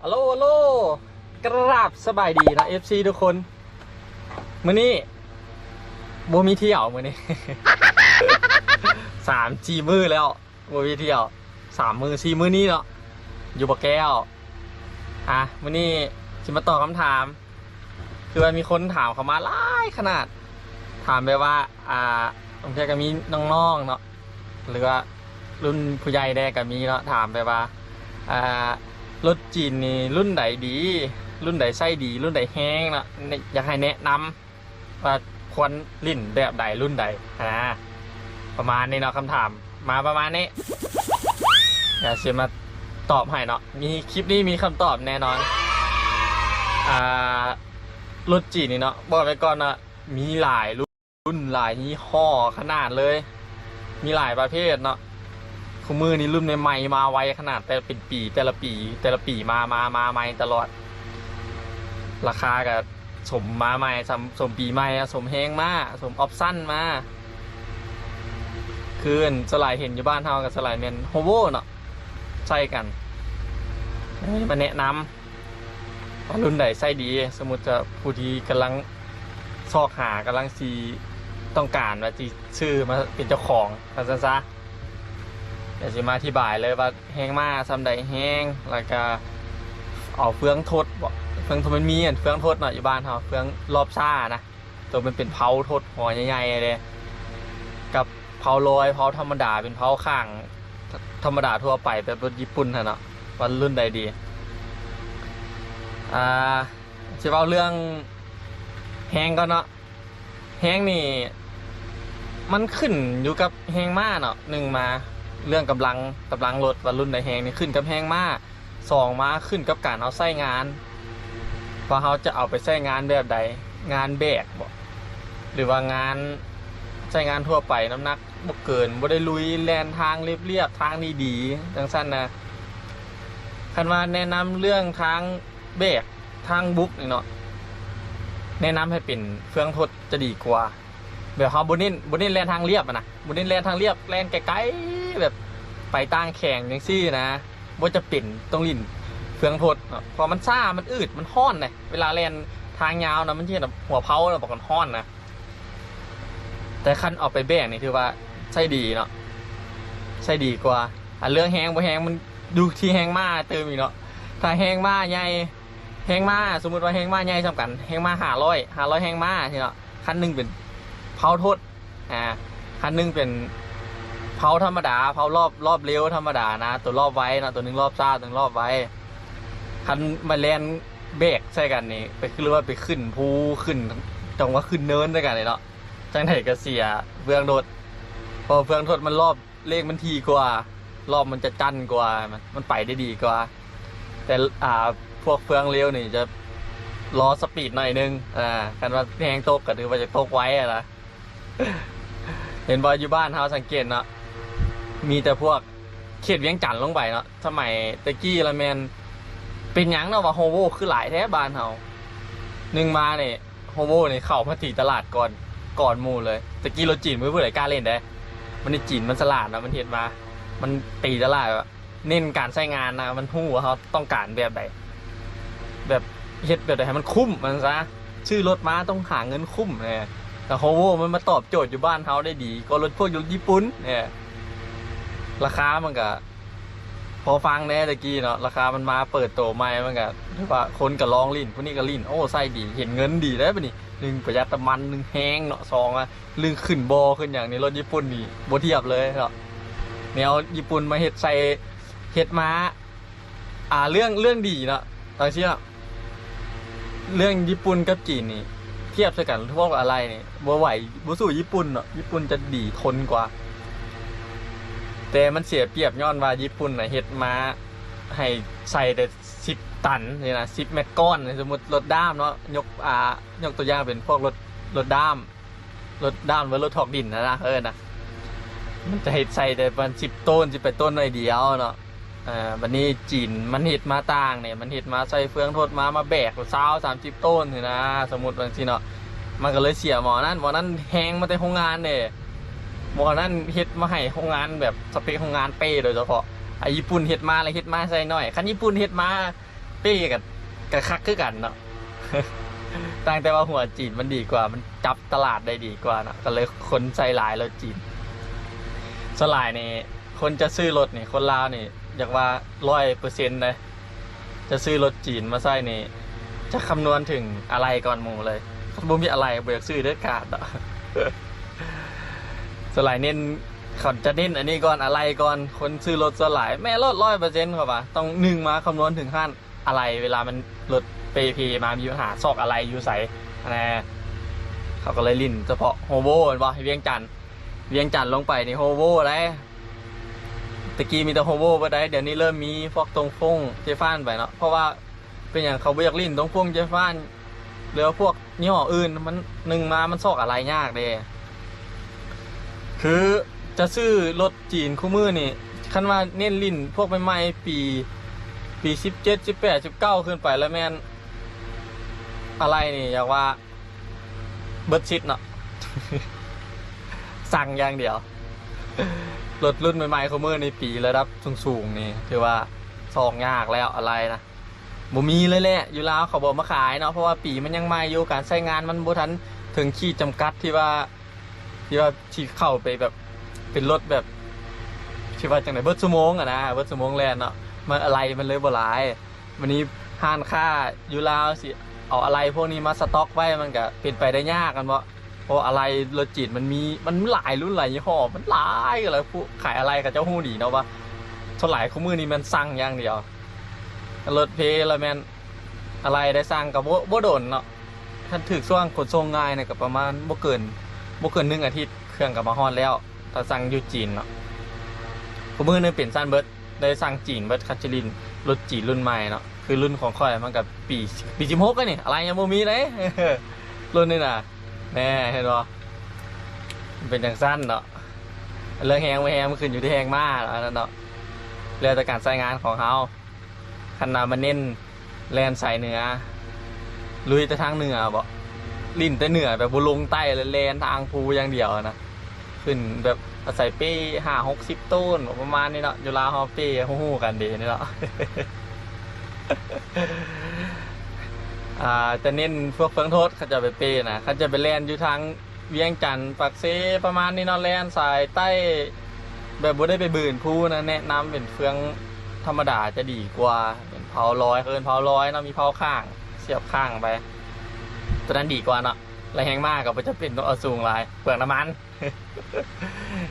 ຮັລໂຫຼ ຮັລໂຫຼ ກະລາບສະບາຍດີເນາະ ເອັຟຊີ ທຸກຄົນ. ມື້ນີ້ບໍ່ມີທ່ຽວ ມື້ນີ້ ສາມສີ່ມື້ແລ້ວ ບໍ່ມີທ່ຽວ ສາມມື້ສີ່ມື້ນີ້ເນາະ ຢູ່ບໍ່ແກ້ວ. ອ່ະ ມື້ນີ້ຊິມາຕອບຄຳຖາມ ຄືວ່າມີຄົນຖາມເຂົ້າມາຫຼາຍຂະໜາດ ຖາມແບບວ່າ ອ່າ ບາງເທື່ອກໍມີນ້ອງໆເນາະ ຫຼືວ່າລຸ້ນຜູ້ໃຫຍ່ແດ່ກໍມີເນາະ ຖາມແບບວ່າ ອ່າ ລົດຈີນນີ້ລຸ້ນໃດດີ ລຸ້ນໃດໃຊ້ດີ ລຸ້ນໃດແຮງເນາະ ຢາກໃຫ້ແນະນຳ ວ່າຄວນຫຼິ້ນແບບໃດ ລຸ້ນໃດຫັ້ນນະ ປະມານນີ້ເນາະ ຄຳຖາມມາປະມານນີ້ ດຽວຊິມາຕອບໃຫ້ເນາະ ມີ ຄລິບນີ້ມີຄຳຕອບແນ່ນອນ. ອ່າ ລົດຈີນນີ້ເນາະ ບອກໄວ້ກ່ອນວ່າມີຫຼາຍລຸ້ນ ຫຼາຍຍີ່ຫໍ້ຂະໜາດເລີຍ ມີຫຼາຍປະເພດເນາະ. ຄູ່ມື້ນີ້ລຸ້ນໃໝ່ໆມາໄວຂະໜາດ ແຕ່ເປັນປີ ແຕ່ລະປີ ແຕ່ລະປີມາ ມາ ມາໃໝ່ຕະຫຼອດ ລາຄາກໍສົມມາໃໝ່ ສົມ ສົມປີໃໝ່ ສົມແຮງມ້າ ສົມອອບຊັນມາ. ຄືສ່ວນຫຼາຍເຫັນຢູ່ບ້ານເຮົາກໍສ່ວນຫຼາຍແມ່ນໂຮໂວເນາະ ໃຊ້ກັນ. ມາແນະນຳວ່າລຸ້ນໃດໃຊ້ດີ ສົມມຸດວ່າຜູ້ທີ່ກຳລັງຊອກຫາ ກຳລັງຊິຕ້ອງການວ່າຊິຊື້ມາເປັນເຈົ້າຂອງ ວ່າຊັ້ນຊະ. ດຽວຊິມາອະທິບາຍເລີຍວ່າແຮງມ້າສ່ຳໃດແຮງ ແລ້ວກະເອົາເຟືອງທົດເບາະ ເຟືອງທົດ ມັນມີອັນເຟືອງທົດເນາະ ຢູ່ບ້ານເຮົາ ເຟືອງລອບຊ້ານະ ໂຕມັນເປັນເພົາທົດຫົວໃຫຍ່ໆເດ້ ກັບເພົາລອຍ ເພົາທຳມະດາ ເປັນເພົາຂ້າງທຳມະດາທົ່ວໄປ ແບບລົດຍີ່ປຸ່ນຫັ້ນເນາະ ວ່າລຸ້ນໃດດີ. ອ່າ ຊິເວົ້າເລື່ອງແຮງກ່ອນເນາະ ແຮງນີ້ມັນຂຶ້ນຢູ່ກັບແຮງມ້າເນາະ ໜຶ່ງມາເລື່ອງກຳລັງ ກຳລັງລົດວ່າລຸ້ນໃດແຮງນີ້ຂຶ້ນກັບແຮງມ້າ ສອງມາຂຶ້ນກັບການເຮົາໃຊ້ງານ ວ່າເຮົາຈະເອົາໄປໃຊ້ງານແບບໃດ ງານແບກເບາະ ຫຼືວ່າງານໃຊ້ງານທົ່ວໄປ ນ້ຳໜັກບໍ່ເກີນ ບໍ່ໄດ້ລຸຍແລ່ນທາງລຽບໆ ທາງດີໆ ຈັ່ງຊັ້ນນະ. ຄັນວ່າແນະນຳເລື່ອງທາງແບກ ທາງບຸກນີ້ເນາະ ແນະນຳໃຫ້ເປັນເຟືອງທົດຈະດີກວ່າ ແບບເຮົາບໍ່ເນັ້ນ ບໍ່ເນັ້ນແລ່ນທາງລຽບຫັ້ນນະ ບໍ່ເນັ້ນແລ່ນທາງລຽບ ແລ່ນໄກໆ ແບບໄປຕ່າງແຂວງຈັ່ງຊີ້ນະ ບໍ່ຈຳເປັນຕ້ອງຫຼິ້ນເຟືອງທົດເນາະ ເພາະມັນຊ້າ ມັນອືດ ມັນຮ້ອນເດ້ ເວລາແລ່ນທາງຍາວນະ ມັນຊິເຮັດໃຫ້ຫົວເພົານະ ບອກມັນຮ້ອນນະ. ແຕ່ຄັນເອົາໄປແບກນີ້ຖືວ່າໃຊ້ດີເນາະ ໃຊ້ດີກວ່າ. ອັນເລື່ອງແຮງບໍ່ແຮງ ມັນຢູ່ທີ່ແຮງມ້າຕື່ມອີກເນາະ ຖ້າແຮງມ້າໃຫຍ່ ແຮງມ້າ ສົມມຸດວ່າແຮງມ້າໃຫຍ່ສ່ຳກັນ ແຮງມ້າຫ້າຮ້ອຍ ຫ້າຮ້ອຍແຮງມ້າຊີ້ເນາະ ຄັນໜຶ່ງເປັນເພົາທົດ ອ່າ ຄັນໜຶ່ງເປັນເພົາທຳມະດາ ເພົາລອບ ລອບເລັວທຳມະດານະ ໂຕລອບໄວເນາະ ໂຕໜຶ່ງລອບຊ້າ ໂຕໜຶ່ງລອບໄວ. ຄັນມາແລ່ນແບກໃສ່ກັນນີ້ ໄປຄືວ່າໄປຂຶ້ນພູ ຂຶ້ນ ຈັ່ງວ່າຂຶ້ນເນີນໃສ່ກັນນີ້ເນາະ ຈັ່ງໃດກໍເສຍເຟືອງທົດ ເພາະເຟືອງທົດມັນລອບ ເລກມັນຖີ່ກວ່າ ລອບມັນຈະຈັ່ນກວ່າ ມັນ ມັນໄປໄດ້ດີກວ່າ. ແຕ່ ອ່າ ພວກເຟືອງເລັວນີ້ຈະລໍສະປີດໜ້ອຍໜຶ່ງ ອ່າ ຄັນວ່າແຮງຕົກກໍຖືວ່າຈະຕົກໄວຫັ້ນນະ. ເຫັນບໍ່ ຢູ່ບ້ານເຮົາສັງເກດເນາະ ມີແຕ່ພວກເຂດວຽງຈັນລົງໄປເນາະ ສະໄໝແຕ່ກີ້ລະແມ່ນ ເປັນຫຍັງເນາະວ່າໂຮໂວຄືຫຼາຍແທ້ບ້ານເຮົາ. ໜຶ່ງມານີ້ ໂຮໂວນີ້ເຂົ້າມາຕີຕະຫຼາດກ່ອນ ກ່ອນໝູ່ເລີຍ. ແຕ່ກີ້ລົດຈີນບໍ່ມີຜູ້ໃດກ້າຫຼິ້ນເດ້ ມັນນີ້ຈີນມັນສະຫຼາດເນາະ ມັນເຮັດມາ ມັນຕີຕະຫຼາດ ແບບເນັ້ນການໃຊ້ງານນະ ມັນຮູ້ວ່າເຮົາຕ້ອງການແບບໃດ ແບບເຮັດແບບໃດໃຫ້ມັນຄຸ້ມ ວ່າຊັ້ນຊະ. ຊື້ລົດມາຕ້ອງຫາເງິນຄຸ້ມແນ່ ແລ້ວໂຮໂວມັນມາຕອບໂຈດຢູ່ບ້ານເຮົາໄດ້ດີກວ່າລົດພວກຢູ່ຍີ່ປຸ່ນແນ່. ລາຄາມັນກະ ພໍຟັງແດ່ແຕ່ກີ້ເນາະ ລາຄາມັນມາເປີດໂຕໃໝ່ ມັນກະຖືວ່າຄົນກະລອງຫຼິ້ນ ຜູ້ນີ້ກະຫຼິ້ນ ໂອ້ ໃຊ້ດີ ເຫັນເງິນດີເດ້ບາດນີ້. ໜຶ່ງ ປະຢັດນ້ຳມັນ ໜຶ່ງ ແຮງເນາະ ສອງ ອ່າ ເລື່ອງຂຶ້ນບໍ່ຂຶ້ນຫຍັງນີ້ ລົດຍີ່ປຸ່ນນີ້ບໍ່ທຽບເລີຍເນາະ. ແນວຍີ່ປຸ່ນມາເຮັດໃສ່ ເຮັດມາ ອ່າ ເລື່ອງ ເລື່ອງດີເນາະ ຈັ່ງຊີ້ເນາະ. ເລື່ອງຍີ່ປຸ່ນກັບຈີນນີ້ທຽບໃສ່ກັນ ພວກອາໄຫຼ່ນີ້ບໍ່ໄຫວ ບໍ່ສູ້ຍີ່ປຸ່ນເນາະ ຍີ່ປຸ່ນຈະດີທົນກວ່າ. ແຕ່ມັນເສຍປຽບຍ້ອນວ່າຍີ່ປຸ່ນນະເຮັດມາໃຫ້ໃສ່ແຕ່ສິບຕັນນີ້ນະ ສິບແມັດກ້ອນ. ສົມມຸດລົດດ້າມເນາະ ຍົກ ອ່າ ຍົກຕົວຢ່າງເປັນພວກລົດ ລົດດ້າມ ລົດດ້າມ ຫຼື ລົດຖອກດິນຫັ້ນນະ ເອີ້ນນະ ມັນຈະເຮັດໃສ່ແຕ່ປະມານສິບໂຕນ ສິບແປດໂຕນໜ້ອຍດຽວເນາະ. ເອີ ບາດນີ້ຈີນມັນເຮັດມາຕ່າງນີ້ ມັນເຮັດມາໃສ່ເຟືອງທົດມາ ມາແບກຊາວ ສາມສິບໂຕນຊີ້ນະ ສົມມຸດວ່າຈັ່ງຊີ້ເນາະ. ມັນກໍເລີຍເສຍໝໍ້ນັ້ນ ໝໍ້ນັ້ນແຮງມາແຕ່ໂຮງງານເດ້ ໝໍ້ນັ້ນເຮັດມາໃຫ້ໂຮງງານ ແບບສະເປັກໂຮງງານເປ້ໂດຍສະເພາະ. ອ່າ ຍີ່ປຸ່ນເຮັດມາ ແລ້ວເຮັດມາໃສ່ໜ້ອຍ ຄັນຍີ່ປຸ່ນເຮັດມາ ເປ້ກໍ ກໍຄັກຄືກັນເນາະ ຕ່າງແຕ່ວ່າຫົວຈີນມັນດີກວ່າ ມັນຈັບຕະຫຼາດໄດ້ດີກວ່າເນາະ ກໍເລີຍຄົນໃຊ້ຫຼາຍລົດຈີນ. ສ່ວນຫຼາຍນີ້ ຄົນຈະຊື້ລົດນີ້ ຄົນລາວນີ້ ຢາກວ່າຮ້ອຍເປີເຊັນເດ້ ຈະຊື້ລົດຈີນມາໃຊ້ນີ້ ຈະຄຳນວນເຖິງອາໄຫຼ່ກ່ອນໝູ່ເລີຍ. ຄັນບໍ່ມີອາໄຫຼ່ ບໍ່ຢາກຊື້ເດັດຂາດເນາະ. ສ່ວນຫຼາຍເນັ້ນ ເຂົາຈະເນັ້ນອັນນີ້ກ່ອນ ອາໄຫຼ່ກ່ອນ. ຄົນຊື້ລົດສ່ວນຫຼາຍ ແມ່ນໂລດ ຮ້ອຍເປີເຊັນ ເຂົາວ່າ ຕ້ອງໜຶ່ງມາຄຳນວນເຖິງຮ້ານອາໄຫຼ່ ເວລາມັນລົດເປ່ເພມາມີບັນຫາ ຊອກອາໄຫຼ່ຢູ່ໃສຫັ້ນນະ. ເຂົາກໍເລີຍຫຼິ້ນສະເພາະໂຮໂວ ແມ່ນບໍ່ ວຽງຈັນ ວຽງຈັນລົງໄປນີ້ໂຮໂວເດ້. ແຕ່ກີ້ມີແຕ່ໂຮໂວເບິດໃດ໋ ດຽວນີ້ເລີ່ມມີພວກຕົງຟົງ ເຈຟານໄປເນາະ. ເພາະວ່າເປັນຫຍັງເຂົາບໍ່ຢາກຫຼິ້ນຕົງຟົງ ເຈຟານ ຫຼືວ່າພວກຍີ່ຫໍ້ອື່ນ ມັນ ໜຶ່ງມາມັນຊອກອາໄຫຼ່ຍາກເດ້. ຄືຈະຊື້ລົດຈີນຄູ່ມື້ນີ້ ຄັນວ່າເນັ້ນຫຼິ້ນພວກໃໝ່ໆ ປີ ປີສິບເຈັດ ສິບແປດ ສິບເກົ້າ ຂຶ້ນໄປ ແລ້ວແມ່ນອາໄຫຼ່ນີ້ ຢາກວ່າ ເບິດສິດເນາະ ສັ່ງຢ່າງດຽວ. ລົດລຸ້ນໃໝ່ໆ ຄູ່ມື້ນີ້ ປີລະດັບສູງໆ ນີ້ ຖືວ່າຊອກຍາກແລ້ວ ອາໄຫຼ່ນະ ບໍ່ມີເລີຍແຫຼະ. ຢູ່ລາວເຂົາບໍ່ມາຂາຍເນາະ ເພາະວ່າປີມັນຍັງໃໝ່ຢູ່ ການໃຊ້ງານມັນບໍ່ທັນເຖິງຂີດຈຳກັດທີ່ວ່າ ທີ່ວ່າຊິເຂົ້າໄປແບບ ເປັນລົດແບບ ຊິວ່າຈັ່ງໃດ ເບິດຊົ່ວໂມງຫັ້ນນະ ເບິດຊົ່ວໂມງແລ່ນເນາະ ມັນ ອາໄຫຼ່ມັນເລີຍບໍ່ຫຼາຍ. ບາດນີ້ຮ້ານຄ້າຢູ່ລາວຊິເອົາອາໄຫຼ່ພວກນີ້ມາສະຕັອກໄວ້ ມັນກະເປັນໄປໄດ້ຍາກ ແມ່ນບໍ່? ເພາະອາໄຫຼ່ລົດຈີນມັນມີ ມັນຫຼາຍລຸ້ນຫຼາຍຍີ່ຫໍ້ ມັນຫຼາຍ ແລ້ວຜູ້ຂາຍອາໄຫຼ່ເຂົາເຈົ້າຮູ້ດີເນາະວ່າ ສ່ວນຫຼາຍຄູ່ມື້ນີ້ແມ່ນສັ່ງຢ່າງດຽວ. ລົດເພລະແມ່ນອາໄຫຼ່ໄດ້ສັ່ງກະບໍ່ ບໍ່ດົນເນາະ. ຄັນຖືກຊ່ວງຂົນສົ່ງງ່າຍນີ້ກະປະມານບໍ່ເກີນ ບໍ່ເກີນໜຶ່ງອາທິດ ເຄື່ອງກະມາຮອດແລ້ວ ຖ້າສັ່ງຢູ່ຈີນເນາະ. ຄູ່ມື້ນີ້ເປັນຊັ້ນເບິດ ໄດ້ສັ່ງຈີນເບິດ ຄັນຊິຫຼິ້ນລົດຈີນລຸ້ນໃໝ່ເນາະ ຄືລຸ້ນຂອງຂ້ອຍມັນກະປີ ປີສິບຫົກແລ້ວນີ້ ອາໄຫຼ່ຍັງບໍ່ມີເດ້ ລຸ້ນນີ້ນະ. ແນ່ ເຫັນບໍ່ ມັນເປັນຈັ່ງຊັ້ນເນາະ. ເລື່ອງແຮງບໍ່ແຮງມັນຂຶ້ນຢູ່ທີ່ແຮງມ້າອັນນັ້ນເນາະ ແລ້ວແຕ່ການໃຊ້ງານຂອງເຮົາ. ຄັນວ່າມັນເນັ້ນແລ່ນສາຍເໜືອ ລຸຍແຕ່ທາງເໜືອບໍ ຫຼິ້ນແຕ່ເໜືອ ແບບບໍ່ລົງໃຕ້ ແລ້ວແລ່ນທາງພູຢ່າງດຽວນະ ຂຶ້ນແບບອາໄສເປ້ຫ້າຫົກສິບໂຕນ ປະມານນີ້ເນາະ. ຢູ່ລາວເຮົາເປ້ຮູ້ໆກັນເດນີ້ເນາະ. ອ່າ ຈະເນັ້ນພວກເຟືອງທົດ ເຂົາເຈົ້າໄປເປ້ນະ. ຄັນຈະໄປແລ່ນຢູ່ທາງວຽງຈັນ ປາກເຊ ປະມານນີ້ເນາະ ແລ່ນສາຍໃຕ້ ແບບບໍ່ໄດ້ໄປບືນພູນະ ແນະນຳເປັນເຟືອງທຳມະດາຈະດີກວ່າ ເປັນເພົາລອຍ ເອີ້ນເພົາລອຍເນາະ ມີເພົາຂ້າງ ສຽບຂ້າງໄປ ຕົວນັ້ນດີກວ່າເນາະ. ແລ້ວແຮງມ້າກໍບໍ່ຈຳເປັນຕ້ອງເອົາສູງຫຼາຍ ເປືອງນ້ຳມັນ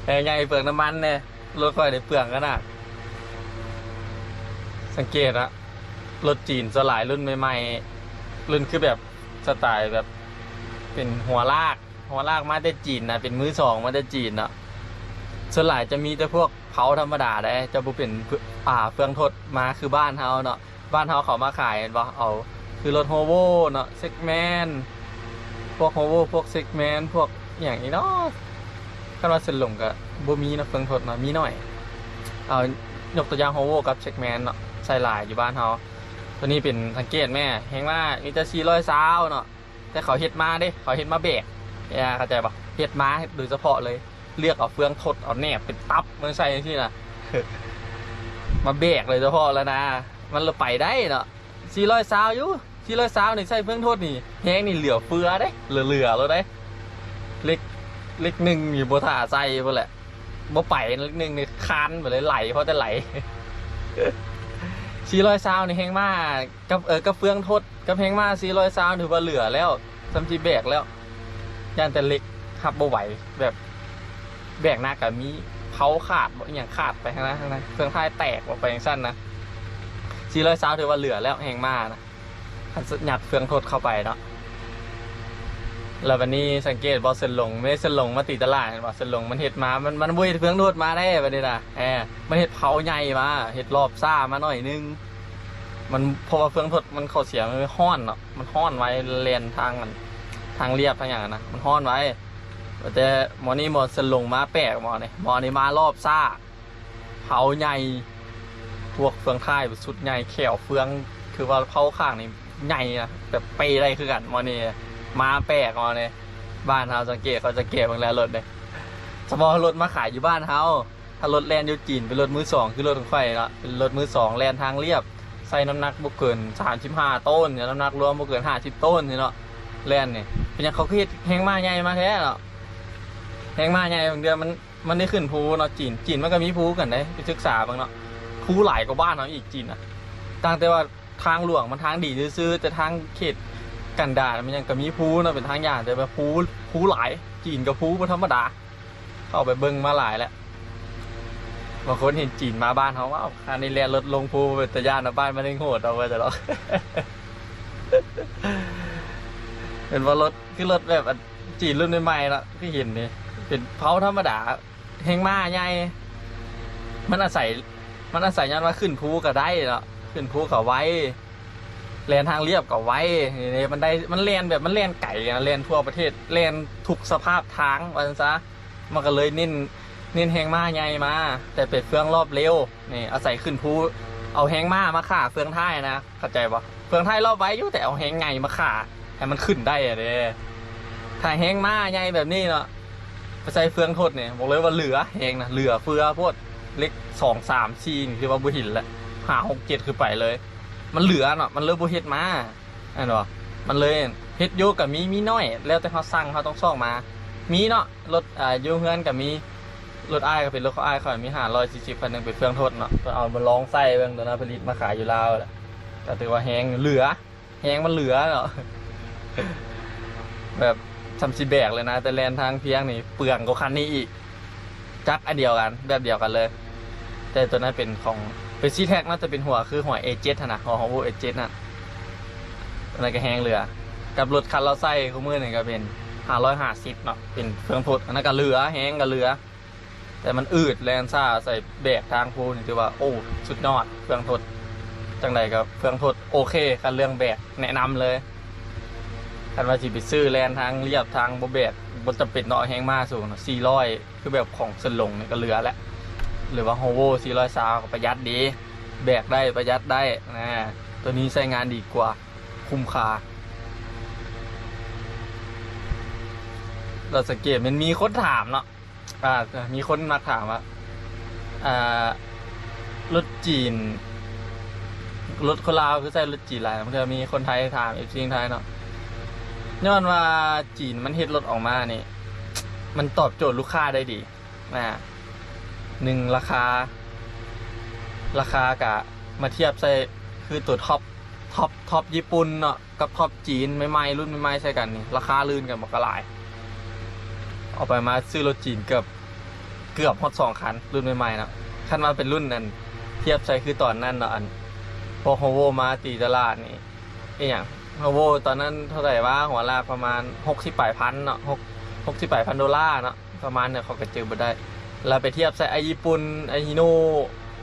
ແຮງໃຫຍ່ເປືອງນ້ຳມັນແດ່. ລົດຂ້ອຍນີ້ເປືອງຂະໜາດ ສັງເກດອະ ລົດຈີນສ່ວນຫຼາຍລຸ້ນໃໝ່ໆ ລຸ້ນຄືແບບສະໄຕແບບເປັນຫົວລາກ ຫົວລາກມາແຕ່ຈີນນະ ເປັນມືສອງມາແຕ່ຈີນເນາະ. ສ່ວນຫຼາຍຈະມີແຕ່ພວກເພົາທຳມະດາເດ້ ຈະບໍ່ເປັນ ອ່າ ເຟືອງທົດມາຄືບ້ານເຮົາເນາະ. ບ້ານເຮົາເຂົາມາຂາຍແມ່ນບໍ່ ເອົາ ຄືລົດໂຮໂວເນາະ ເຊັກແມນ ພວກໂຮໂວ ພວກເຊັກແມນ ພວກອີ່ຫຍັງນີ້ເນາະ. ຄັນວ່າເຊິ່ງລົງກະບໍ່ມີເນາະ ເຟືອງທົດເນາະ ມີໜ້ອຍ. ເອົາ ຍົກຕົວຢ່າງໂຮໂວກັບເຊັກແມນເນາະ ໃຊ້ຫຼາຍຢູ່ບ້ານເຮົາ. ຕົວນີ້ເປັນ ສັງເກດແມ້ ແຮງມ້າມີແຕ່ສີ່ຮ້ອຍຊາວເນາະ ແຕ່ເຂົາເຮັດມາເດ້ ເຂົາເຮັດມາແບກ ເຂົ້າໃຈບໍ່? ເຮັດມາໂດຍສະເພາະເລີຍ ເລືອກເອົາເຟືອງທົດ ເອົາແໜບເປັນຕັບມາໃສ່ຈັ່ງຊີ້ນະ ມາແບກໂດຍສະເພາະແລ້ວນະ ມັນລະໄປໄດ້ເນາະ. ສີ່ຮ້ອຍຊາວຢູ່ ສີ່ຮ້ອຍຊາວນີ້ໃຊ້ເຟືອງທົດນີ້ ແຮງນີ້ເຫຼືອເຟືອເດ້ ເຫຼືອໆໂລດເດ້. ເຫຼັກ ເຫຼັກໜຶ່ງນີ້ບໍ່ຖ້າໃສ່ພຸ້ນແຫຼະ ບໍ່ໄປ ເຫຼັກໜຶ່ງນີ້ຄານໄປເລີຍ ໄຫຼ ພໍແຕ່ໄຫຼ. ສີ່ຮ້ອຍຊາວນີ້ແຮງມ້າ ກັບ ເອີ ກັບເຟືອງທົດ ກັບແຮງມ້າສີ່ຮ້ອຍຊາວ ຖືວ່າເຫຼືອແລ້ວ ສ່ຳຊິແບກແລ້ວ. ຢ້ານແຕ່ເຫຼັກຮັບບໍ່ໄຫວ ແບບແບກໜັກກະມີ ເພົາຂາດບໍ ອີ່ຫຍັງຂາດໄປທາງນັ້ນ ທາງນັ້ນ ເຄື່ອງທ້າຍແຕກອອກໄປຈັ່ງຊັ້ນນະ. ສີ່ຮ້ອຍຊາວ ຖືວ່າເຫຼືອແລ້ວ ແຮງມ້ານະ ຄັນຍັດເຟືອງທົດເຂົ້າໄປເນາະ. ແລ້ວບັດນີ້ສັງເກດບໍ່ ເຊິ່ງລົງ ແມ່ເຊິ່ງລົງມາຕີຕະຫຼາດ ເຫັນບໍ່? ເຊິ່ງລົງມັນເຮັດມາ ມັນ ມັນບໍ່ເຮັດເຟືອງທົດມາເດ້ບັດນີ້ນະ ເອີ ມັນເຮັດເພົາໃຫຍ່ມາ ເຮັດລອບຊ້າມາໜ້ອຍໜຶ່ງ. ມັນ ເພາະວ່າເຟືອງທົດມັນຂໍ້ເສຍ ມັນຮ້ອນເນາະ ມັນຮ້ອນໄວ ແລ່ນທາງອັນ ທາງລຽບທາງຫຍັງນະ ມັນຮ້ອນໄວ. ແຕ່ໝໍນີ້ໝໍເຊິ່ງລົງມາແປກ ໝໍນີ້ ໝໍນີ້ມາລອບຊ້າ ເພົາໃຫຍ່ ພວກເຟືອງທ້າຍຊຸດໃຫຍ່ ແຂ້ວເຟືອງ ຄືວ່າເພົາຂ້າງນີ້ໃຫຍ່ນະ ແບບເປ້ໄດ້ຄືກັນ ໝໍນີ້ມາແປກ ໝໍນີ້. ບ້ານເຮົາສັງເກດ ເຂົາສັງເກດເບິ່ງແລ້ວລົດນີ້ ສະເພາະລົດມາຂາຍຢູ່ບ້ານເຮົາ. ຖ້າລົດແລ່ນຢູ່ຈີນເປັນລົດມືສອງ ຄືລົດຂອງຂ້ອຍເນາະ ເປັນລົດມືສອງແລ່ນທາງລຽບ ໃສ່ນ້ຳໜັກບໍ່ເກີນສາມສິບຫ້າໂຕນ ນ້ຳໜັກລວມບໍ່ເກີນຫ້າສິບໂຕນນີ້ເນາະ ແລ່ນນີ້. ເປັນຫຍັງເຂົາຄືເຮັດແຮງມ້າໃຫຍ່ມາແທ້ເນາະ? ແຮງມ້າໃຫຍ່ບາງເທື່ອມັນ ມັນໄດ້ຂຶ້ນພູເນາະ. ຈີນ ຈີນມັນກໍມີພູຄືກັນເດ້ ໄປສຶກສາເບິ່ງເນາະ. ພູຫຼາຍກວ່າບ້ານເຮົາອີກ ຈີນນະ. ຕ່າງແຕ່ວ່າທາງຫຼວງມັນທາງດີຊື່ໆ ແຕ່ທາງເຂດກັນດານມັນຍັງກໍມີພູເນາະ ເປັນທາງຍ່າງ ແຕ່ວ່າພູ ພູຫຼາຍ. ຈີນກໍພູບໍ່ທຳມະດາ. ເຂົ້າໄປເບິ່ງມາຫຼາຍແລ້ວ. ບາງຄົນເຫັນຈີນມາບ້ານເຮົາ ວ້າວ ຄັນນີ້ແລ່ນລົດລົງພູ ເປັນຕາຢ້ານເນາະ ບ້ານມັນແຮ່ງໂຫດເອົາວ່າຊັ້ນເນາະ. ເຫັນວ່າລົດ ຄືລົດແບບ ອັນ ຈີນລຸ້ນໃໝ່ໆເນາະ ຄືເຫັນນີ້ ເປັນເພົາທຳມະດາ ແຮງມ້າໃຫຍ່. ມັນອາໄສ ມັນອາໄສຍ້ອນວ່າຂຶ້ນພູກໍໄດ້ເນາະ ຂຶ້ນພູກໍໄວ ແລ່ນທາງລຽບກໍໄວ. ນີ້ມັນໄດ້ ມັນແລ່ນແບບ ມັນແລ່ນໄກນະ ແລ່ນທົ່ວປະເທດ ແລ່ນທຸກສະພາບທາງວ່າຊັ້ນຊະ. ມັນກໍເລີຍເນັ້ນ ເນັ້ນແຮງມ້າໃຫຍ່ມາ ແຕ່ເປັນເຟືອງລອບເລວ. ນີ້ອາໄສຂຶ້ນພູ ເອົາແຮງມ້າມາຂ້າເຟືອງທ້າຍນະ ເຂົ້າໃຈບໍ່? ເຟືອງທ້າຍລອບໄວຢູ່ ແຕ່ເອົາແຮງໃຫຍ່ມາຂ້າໃຫ້ມັນຂຶ້ນໄດ້ອະເດ້. ຖ້າແຮງມ້າໃຫຍ່ແບບນີ້ເນາະ ໄປໃສ່ເຟືອງທົດນີ້ ບອກເລີຍວ່າເຫຼືອແຮງນະ ເຫຼືອເຟືອໂພດ. ເຫຼັກສອງ ສາມ ສີ່ ນີ້ຄືວ່າບໍ່ເຫັນແລ້ວ ຫ້າ ຫົກ ເຈັດ ຄືໄປເລີຍ. ມັນເຫຼືອເນາະ ມັນເລີຍບໍ່ເຮັດມາ ແມ່ນບໍ່? ມັນເລີຍເຮັດຢູ່ກໍມີ ມີໜ້ອຍ ແລ້ວແຕ່ເຮົາສັ່ງ ເຮົາຕ້ອງຊອກມາ. ມີເນາະ ລົດ ອ່າ ຢູ່ເຮືອນກໍມີ ລົດອ້າຍກໍເປັນລົດຂອງອ້າຍຂ້ອຍ ມີຫ້າຮ້ອຍສີ່ສິບ ຄັນໜຶ່ງ ເປັນເຟືອງທົດເນາະ. ເພິ່ນເອົາມາລອງໃສ່ເບິ່ງ ຕອນນັ້ນຜະລິດມາຂາຍຢູ່ລາວແຫຼະ ກໍຖືວ່າແຮງເຫຼືອ ແຮງມັນເຫຼືອເນາະ. ແບບຊ່ຳຊິແບກເລີຍນະ ແຕ່ແລ່ນທາງພຽງນີ້ເປືອງກວ່າຄັນນີ້ອີກ. ຈັກອັນດຽວກັນ ແບບດຽວກັນເລີຍ ແຕ່ຕົວນັ້ນເປັນຂອງ ເປັນ C-Trax ເນາະ ຈະເປັນຫົວຄືຫົວ A ເຈັດຫັ້ນນະ ຫົວ Volvo A ເຈັດຫັ້ນ. ຕົວນັ້ນກໍແຮງເຫຼືອ ກັບລົດຄັນລາວໃຊ້ຄູ່ມື້ນີ້ກໍເປັນຫ້າຮ້ອຍຫ້າສິບເນາະ ເປັນເຟືອງທົດ. ອັນນັ້ນກໍເຫຼືອ ແຮງກໍເຫຼືອ ແຕ່ມັນອືດ ແລ່ນຊ້າ ໃສ່ແບກທາງພູນີ້ຖືວ່າ ໂອ້ ສຸດຍອດ ເຟືອງທົດ. ຈັ່ງໃດກໍເຟືອງທົດໂອເຄ ຄັນເລື່ອງແບກແນະນຳເລີຍ. ຄັນວ່າຊິໄປຊື້ແລ່ນທາງລຽບ ທາງບໍ່ແບກ ບໍ່ຈຳເປັນຕ້ອງເອົາແຮງມ້າສູງເນາະ ສີ່ຮ້ອຍ ຄືແບບຂອງເຊິ່ນຫຼົງນີ້ກໍເຫຼືອແຫຼະ ຫຼືວ່າ Volvo ສີ່ຮ້ອຍຊາວ ກໍປະຢັດດີ ແບກໄດ້ ປະຢັດໄດ້ນະ. ຕົວນີ້ໃຊ້ງານດີກວ່າ ຄຸ້ມຄ່າ. ລະສັງເກດແມ່ນມີຄົນຖາມເນາະ ອ່າ ມີຄົນມັກຖາມວ່າ ອ່າ ລົດຈີນ ລົດຄົນລາວຄືໃຊ້ລົດຈີນຫຼາຍ? ບາງເທື່ອມີຄົນໄທຖາມ ເອັຟຊີ ໄທເນາະ. ຍ້ອນວ່າຈີນມັນເຮັດລົດອອກມານີ້ ມັນຕອບໂຈດລູກຄ້າໄດ້ດີ. ອ່າ ໜຶ່ງ ລາຄາ ລາຄາກະມາທຽບໃສ່ ຄືຕົວທັອບ ທັອບ ທັອບຍີ່ປຸ່ນເນາະ ກັບທັອບຈີນໃໝ່ໆ ລຸ້ນໃໝ່ໆໃສ່ກັນນີ້ ລາຄາລື່ນກັນບັກຫຼາຍ. ເອົາໄປມາຊື້ລົດຈີນເກືອບ ເກືອບຮອດສອງຄັນ ລຸ້ນໃໝ່ໆເນາະ. ຄັນວ່າເປັນລຸ້ນອັນ ທຽບໃສ່ຄືຕອນນັ້ນເນາະ ອັນ ພວກ Volvo ມາຕີຕະຫຼາດນີ້ ອີຫຍັງ Volvo ຕອນນັ້ນເທົ່າໃດວະ ຫົວລາກປະມານຫົກສິບປາຍພັນເນາະ ຫົກ ຫົກສິບປາຍພັນໂດລາເນາະ ປະມານນີ້ ເຂົາກໍຈື່ບໍ່ໄດ້. ແລ້ວໄປທຽບໃສ່ໄອ້ຍີ່ປຸ່ນ ໄອ້ Hino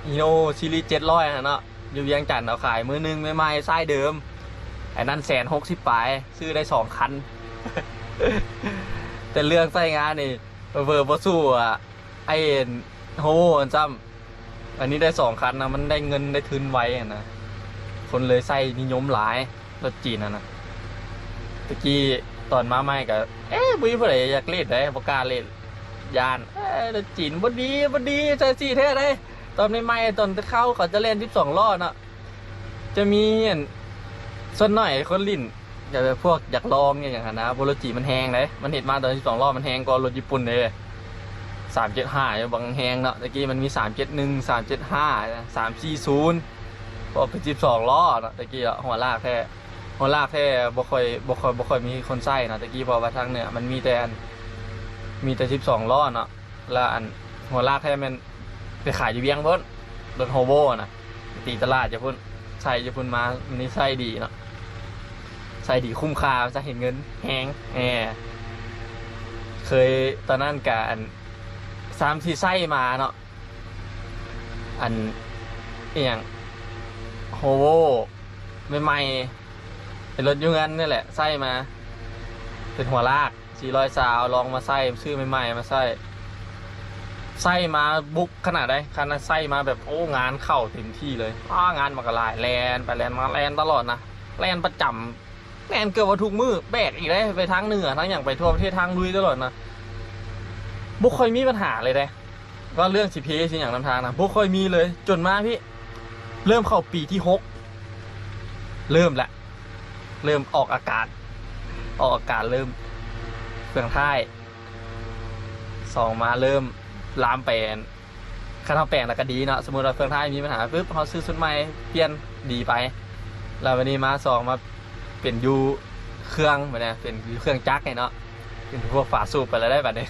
Hino ຊີຣີເຈັດຮ້ອຍຫັ້ນເນາະ ຢູ່ວຽງຈັນເອົາຂາຍ ມືໜຶ່ງໃໝ່ໆ ຊາຍເດີມ ໄອ້ນັ້ນແສນຫົກສິບປາຍ ຊື້ໄດ້ສອງຄັນ. ແຕ່ເລື່ອງໃຊ້ງານນີ້ ເວີບໍ່ສູ້ ອາ ໄອ້ Volvo ຫັ້ນຊ້ຳ. ອັນນີ້ໄດ້ສອງຄັນນະ ມັນໄດ້ເງິນໄດ້ທຶນໄວຫັ້ນນະ ຄົນເລີຍໃຊ້ນິຍົມຫຼາຍ ລົດຈີນຫັ້ນນະ. ຕະກີ້ຕອນມາໃໝ່ກໍ ເອ ບໍ່ມີຜູ້ໃດຢາກຫຼິ້ນເດ້ ບໍ່ກ້າຫຼິ້ນ ຢ້ານ ເອີ ລົດຈີນບໍ່ດີ ບໍ່ດີ ແຕ່ຊີ້ແທ້ເດ້. ຕອນໃໝ່ໆ ຕອນເຂົາ ເຂົາຈະແລ່ນສິບສອງລໍ້ເນາະ ຈະມີອັນ ສ່ວນໜ້ອຍຄົນຫຼິ້ນ ແບບພວກຢາກລອງອີ່ຫຍັງຫັ້ນນະ ເພາະລົດຈີນມັນແຮງເດ້ ມັນເຮັດມາຕອນສິບສອງລໍ້ ມັນແຮງກວ່າລົດຍີ່ປຸ່ນເດ້. ສາມເຈັດຫ້າ ບາງແຮງເນາະ ຕະກີ້ມັນມີ ສາມເຈັດໜຶ່ງ ສາມເຈັດຫ້າ ສາມສີ່ສູນ ເພາະເປັນສິບສອງລໍ້ເນາະ ຕະກີ້ເນາະ ຫົວລາກແທ້ ຫົວລາກແທ້ບໍ່ຄ່ອຍ ບໍ່ຄ່ອຍ ບໍ່ຄ່ອຍມີຄົນໃຊ້ເນາະ ຕະກີ້ ເພາະວ່າທາງເໜືອມັນມີແຕ່ອັນ ມີແຕ່ສິບສອງລໍ້ເນາະ. ແລ້ວອັນ ຫົວລາກແທ້ແມ່ນໄປຂາຍຢູ່ວຽງພຸ້ນ ລົດ Volvo ນະ ໄປຕີຕະຫຼາດຢູ່ພຸ້ນ ໃຊ້ຢູ່ພຸ້ນມາ ມັນນິໄສດີເນາະ ໃຊ້ດີ ຄຸ້ມຄ່າ ໃຊ້ເຫັນເງິນແຮງ. ເອີ ເຄີຍ ຕອນນັ້ນກະອັນ ຊ້ຳຊິໃຊ້ມາເນາະ ອັນ ອີ່ຫຍັງ Volvo ໃໝ່ໆ ເປັນລົດຢູ່ເຮືອນນີ້ແຫຼະ ໃຊ້ມາ ເປັນຫົວລາກ ສີ່ຮ້ອຍຊາວ ລອງມາໃຊ້ ຊື້ໃໝ່ໆມາໃຊ້ ໃຊ້ມາບຸກຂະໜາດໃດ ຄັນໃຊ້ມາແບບ ໂອ້ ງານເຂົ້າເຕັມທີ່ເລີຍ ອ້າ ງານມັນກໍຫຼາຍ ແລ່ນໄປແລ່ນມາ ແລ່ນຕະຫຼອດນະ ແລ່ນປະຈຳ ແລ່ນເກືອບວ່າທຸກມື້ ແບກອີກເດ້ ໄປທາງເໜືອທາງຫຍັງ ໄປທົ່ວປະເທດ ທາງລຸຍຕະຫຼອດນະ ບໍ່ຄ່ອຍມີບັນຫາເລີຍເດ້. ວ່າເລື່ອງຊິເພຊິຫຍັງນຳທາງນະ ບໍ່ຄ່ອຍມີເລີຍ ຈົນມາພີ້ ເລີ່ມເຂົ້າປີທີຫົກ ເລີ່ມແລ້ວ ເລີ່ມອອກອາກາດ ອອກອາກາດ ເລີ່ມເຟືອງທ້າຍ ສອງມາເລີ່ມລາມໄປ ຄັນເຮົາແປງແລ້ວກໍດີເນາະ. ສົມມຸດວ່າເຟືອງທ້າຍມີບັນຫາປຶບ ເຮົາຊື້ຊຸດໃໝ່ປ່ຽນ ດີໄປ. ແລ້ວບັດນີ້ມາສອງ ມາເປັນຢູ່ເຄື່ອງ ບັດນີ້ເປັນຢູ່ເຄື່ອງຈັກນີ້ເນາະ ເປັນພວກຝາສູບໄປແລ້ວໄດ໋ບັດນີ້.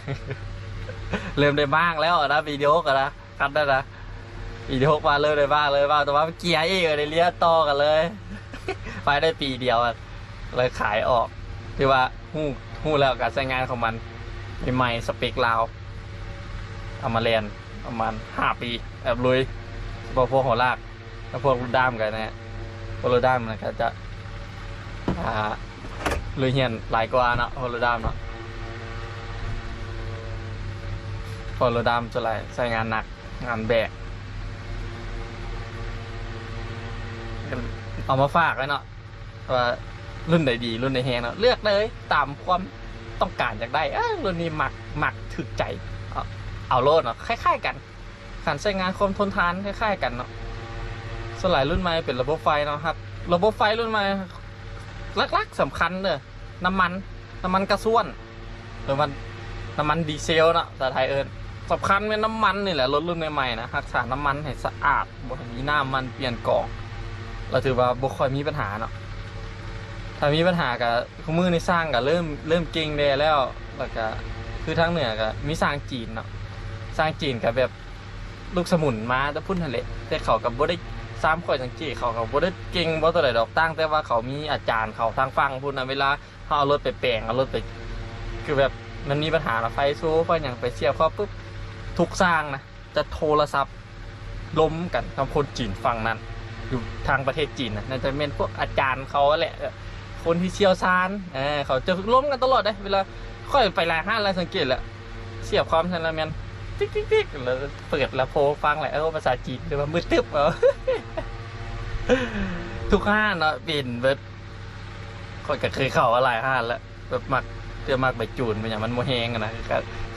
ເລີ່ມໄດ້ມ້າງແລ້ວນະ ປີທີຫົກນະ ຄັນນັ້ນນະ ປີທີຫົກມາເລີ່ມໄດ້ມ້າງເລີຍ ມ້າງ ແຕ່ວ່າເກຍອີກ ໄດ້ເລຍຕໍ່ກັນເລີຍ ພາຍໃນປີດຽວ ເລີຍຂາຍອອກ. ຖືວ່າຮູ້ ຮູ້ແລ້ວການໃຊ້ງານຂອງມັນ ໃໝ່ໆ ສະເປັກລາວ ເອົາມາແລ່ນປະມານຫ້າປີ ແບບລຸຍ ສະເພາະພວກຫົວລາກ ແລ້ວພວກລົດດ້າມກໍແນ່ ພວກລົດດ້າມມັນກໍຈະ ອ່າ ລຸຍຮຽນຫຼາຍກວ່າເນາະ ພວກລົດດ້າມເນາະ ພວກລົດດ້າມສ່ວນຫຼາຍໃຊ້ງານໜັກ ງານແບກ ເອົາມາຝາກໄວ້ເນາະ ວ່າລຸ້ນໃດດີ ລຸ້ນໃດແຮງເນາະ ເລືອກເລີຍຕາມຄວາມຕ້ອງການຢາກໄດ້. ເອີ ລຸ້ນນີ້ມັກ ມັກຖືກໃຈ ເອົາ ເອົາໂລດເນາະ ຄ້າຍໆກັນ ການໃຊ້ງານຄວາມທົນທານຄ້າຍໆກັນເນາະ. ສ່ວນຫຼາຍລຸ້ນໃໝ່ເປັນລະບົບໄຟເນາະ ຮັກ ລະບົບໄຟລຸ້ນໃໝ່ຫຼັກໆສຳຄັນເດີ ນ້ຳມັນ ນ້ຳມັນກະຊວນ ຫຼືວ່ານ້ຳມັນດີເຊວເນາະ ພາສາໄທເອີ້ນ. ສຳຄັນແມ່ນນ້ຳມັນນີ້ແຫຼະ ລົດລຸ້ນໃໝ່ໆນະ ຮັກສານ້ຳມັນໃຫ້ສະອາດ ບໍ່ໃຫ້ມີນ້ຳມັນປ່ຽນກອງ ລະຖືວ່າບໍ່ຄ່ອຍມີບັນຫາເນາະ. ຖ້າມີບັນຫາກະ ຄູ່ມື້ນີ້ຊ່າງກະເລີ່ມ ເລີ່ມເກັ່ງແດ່ແລ້ວ ລະກະຄືທາງເໜືອກະມີຊ່າງຈີນເນາະ ຊ່າງຈີນກະແບບລູກສະໝຸນມາແຕ່ພຸ້ນຫັ້ນແຫຼະ ແຕ່ເຂົາກະບໍ່ໄດ້ ຕາມຂ້ອຍສັງເກດ ເຂົາກະບໍ່ໄດ້ເກັ່ງບໍ່ເທົ່າໃດດອກ ຕ່າງແຕ່ວ່າເຂົາມີອາຈານເຂົາທາງຝັ່ງພຸ້ນນະ ເວລາເຮົາເອົາລົດໄປແປງ ເອົາລົດໄປ ຄືແບບມັນມີບັນຫານະ ໄຟໂຊໄຟຫຍັງ ໄປສຽບເຂົ້າປຶບ ທຸກຊ່າງນະ ຈະໂທລະສັບລົມກັນກັບຄົນຈີນຝັ່ງນັ້ນ ຢູ່ທາງປະເທດຈີນນະ ໜ້າຈະແມ່ນພວກອາຈານເຂົາແຫຼະ ຄົນທີ່ຊ່ຽວຊານ ເອີ ເຂົາຈະລົມກັນຕະຫຼອດເດ້. ເວລາຂ້ອຍໄປຫຼາຍຮ້ານແລ້ວ ສັງເກດແລ້ວ ສຽບຄອມໃສ່ແລ້ວແມ່ນຕິກໆໆ ແລ້ວເປີດລຳໂພງຟັງແຫຼະ ເອີ ພາສາຈີນ ແຕ່ວ່າມືດຕຶບເອົາ ທຸກຮ້ານເນາະ ເປັນເບິດ. ຂ້ອຍກໍເຄີຍເຂົ້າມາຫຼາຍຮ້ານແລ້ວ ແບບມັກ ເທື່ອມັກໄປຈູນ ເປັນຫຍັງມັນບໍ່ແຮງຫັ້ນນະ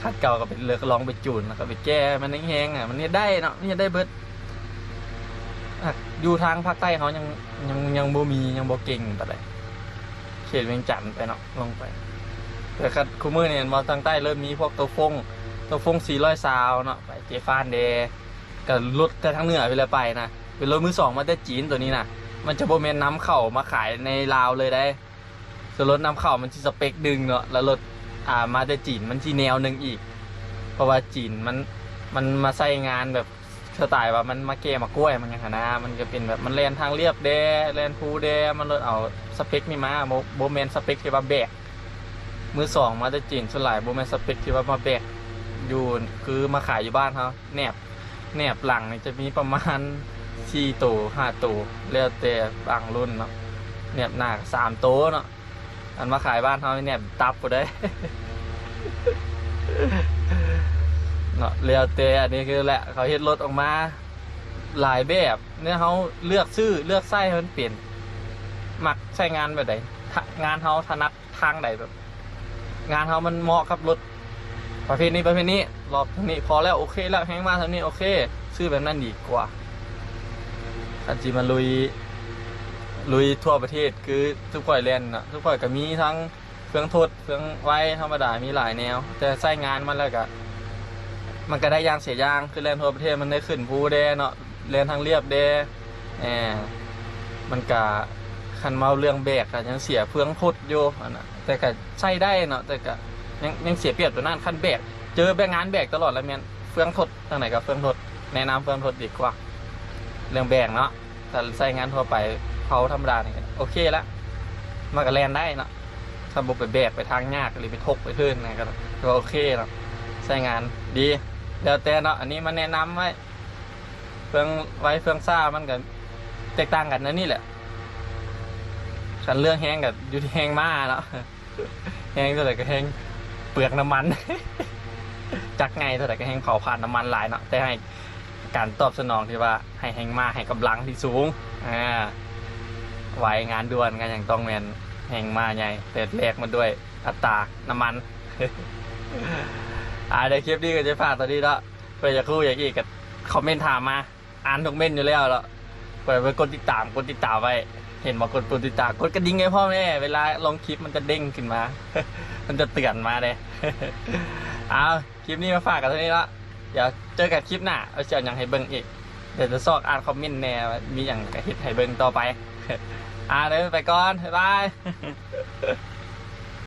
ຄັນເກົ່າກໍໄປເລືອກລອງໄປຈູນ ແລ້ວກໍໄປແກ້ໃຫ້ມັນແຮງໆ ອະ ມັນເຮັດໄດ້ເນາະ ມັນເຮັດໄດ້ເບິດ. ຢູ່ທາງພາກໃຕ້ເຮົາຍັງ ຍັງ ຍັງບໍ່ມີ ຍັງບໍ່ເກັ່ງປານໃດ ເຂດວຽງຈັນໄປເນາະ ລົງໄປ. ແຕ່ຄັນຄູ່ມື້ນີ້ເຫັນບໍ່ ທາງໃຕ້ເລີ່ມມີພວກໂຕຟົງ ໂຕຟົງສີ່ຮ້ອຍຊາວເນາະ ໄປເຈຟານແດ່ ກໍລົດແຕ່ທາງເໜືອພີ້ແຫຼະໄປນະ ເປັນລົດມືສອງມາແຕ່ຈີນ ໂຕນີ້ນະ ມັນຈະບໍ່ແມ່ນນຳເຂົ້າມາຂາຍໃນລາວເລີຍໃດ. ສ່ວນລົດນຳເຂົ້າມັນຊິສະເປັກໜຶ່ງເນາະ ແລ້ວລົດ ອ່າ ມາແຕ່ຈີນມັນຊິແນວໜຶ່ງອີກ ເພາະວ່າຈີນມັນ ມັນມາໃຊ້ງານແບບສະໄຕວ່າມັນມາແກ່ໝາກກ້ວຍມັນຫຍັງຫັ້ນນະ ມັນກໍເປັນແບບມັນແລ່ນທາງລຽບແດ່ ແລ່ນພູແດ່ ມັນລົດເອົາສະເປັກນີ້ມາ ບໍ່ ບໍ່ແມ່ນສະເປັກທີ່ວ່າແບກ ມືສອງມາແຕ່ຈີນ ສ່ວນຫຼາຍບໍ່ແມ່ນສະເປັກທີ່ວ່າມາແບກຢູ່ ຄືມາຂາຍຢູ່ບ້ານເຮົາ ແໜບ ແໜບຫຼັງນີ້ຈະມີປະມານສີ່ໂຕ ຫ້າໂຕ ແລ້ວແຕ່ບາງລຸ້ນເນາະ ແໜບໜ້າກໍສາມໂຕເນາະ. ອັນມາຂາຍບ້ານເຮົານີ້ແໜບຕັບພຸ້ນເດ້ເນາະ ແລ້ວແຕ່. ອັນນີ້ຄືແຫຼະ ເຂົາເຮັດລົດອອກມາຫຼາຍແບບ ແນວເຮົາເລືອກຊື້ເລືອກໃຊ້ໃຫ້ມັນເປັນ ມັກໃຊ້ງານແບບໃດ ງານເຮົາຖະໜັດ ທາງໃດ ແບບງານເຮົາມັນເໝາະກັບລົດປະເພດນີ້ ປະເພດນີ້ ລອບເທົ່ານີ້ພໍແລ້ວ ໂອເຄແລ້ວ ແຮງມ້າເທົ່ານີ້ ໂອເຄ ຊື້ແບບນັ້ນດີກວ່າ. ຄັນຊິມາລຸຍ ລຸຍທົ່ວປະເທດ ຄືຊຸມຂ້ອຍແລ່ນນະ ຊຸມຂ້ອຍກໍມີທັງເຟືອງທົດ ເຟືອງໄວ ທຳມະດາ ມີຫຼາຍແນວ ແຕ່ໃຊ້ງານມັນແລ້ວກະ ມັນກະໄດ້ຢ່າງເສຍຢ່າງ ຄືແລ່ນທົ່ວປະເທດ ມັນໄດ້ຂຶ້ນພູແດ່ເນາະ ແລ່ນທາງລຽບແດ່ ແອ ມັນກະ ຄັນເວົ້າເລື່ອງແບກກະຍັງເສຍເຟືອງທົດຢູ່ຫັ້ນນະ ແຕ່ກະໃຊ້ໄດ້ເນາະ ແຕ່ກະຍັງ ຍັງເສຍປຽບໂຕນັ້ນ ຄັນແບກ ເຈີແບກ ງານແບກຕະຫຼອດລະແມ່ນເຟືອງທົດ ທາງໃດກະເຟືອງທົດ ແນະນຳເຟືອງທົດດີກວ່າ ເລື່ອງແບກເນາະ. ຖ້າໃຊ້ງານທົ່ວໄປ ເຜົາທຳມະດານີ້ໂອເຄລະ ມັນກະແລ່ນໄດ້ເນາະ ຖ້າບໍ່ໄປແບກໄປທາງຍາກ ຫຼືໄປທົກໄປເທິນນະ ກະຖືວ່າໂອເຄເນາະ ໃຊ້ງານດີ ແລ້ວແຕ່ເນາະ. ອັນນີ້ມາແນະນຳໄວ້ ເຟືອງໄວເຟືອງຊ້າມັນກະແຕກຕ່າງກັນແນວນີ້ແຫຼະ ຄັນເລື່ອງແຮງກະຢູ່ທີ່ແຮງມ້າເນາະ ແຮງເທົ່າໃດກະແຮງເປືອງນ້ຳມັນ ຈັກໃຫຍ່ເທົ່າໃດກະແຮງເຜົາຜ່ານນ້ຳມັນຫຼາຍເນາະ ແຕ່ໃຫ້ການຕອບສະໜອງທີ່ວ່າໃຫ້ແຮງມ້າໃຫ້ກຳລັງທີ່ສູງ ອາ ໄວງານດ່ວນກະຍັງຕ້ອງແມ່ນແຮງມ້າໃຫຍ່ ແຕ່ແລກມາດ້ວຍອັດຕານ້ຳມັນ. ອາ ໃນຄລິບນີ້ກະຈະຝາກເທົ່ານີ້ເນາະ ເພື່ອຢາກຮູ້ຫຍັງອີກກະຄອມເມັ້ນຖາມມາ ອ່ານທຸກເມັ້ນຢູ່ແລ້ວເນາະ ເປີດໄວ້ກົດຕິດຕາມ ກົດຕິດຕາມໄວ້ ເຫັນບໍ່ ກົດປຸ່ມຕິດຕາມ ກົດກະດິ່ງໃຫ້ພ້ອມເດ້ ເວລາລົງຄລິບມັນຈະເດ້ງຂຶ້ນມາ ມັນຈະເຕືອນມາເດ້. ເອົາ ຄລິບນີ້ມາຝາກກັນເທົ່ານີ້ເນາະ ດຽວເຈີກັນຄລິບໜ້າ ວ່າຊິເອົາຫຍັງໃຫ້ເບິ່ງອີກ ດຽວຈະຊອກອ່ານຄອມເມັນແດ່ ວ່າມີຫຍັງກະເຮັດໃຫ້ເບິ່ງຕໍ່ໄປ. ອ່າ ເດີ ໄປກ່ອນ ບາຍບາຍ.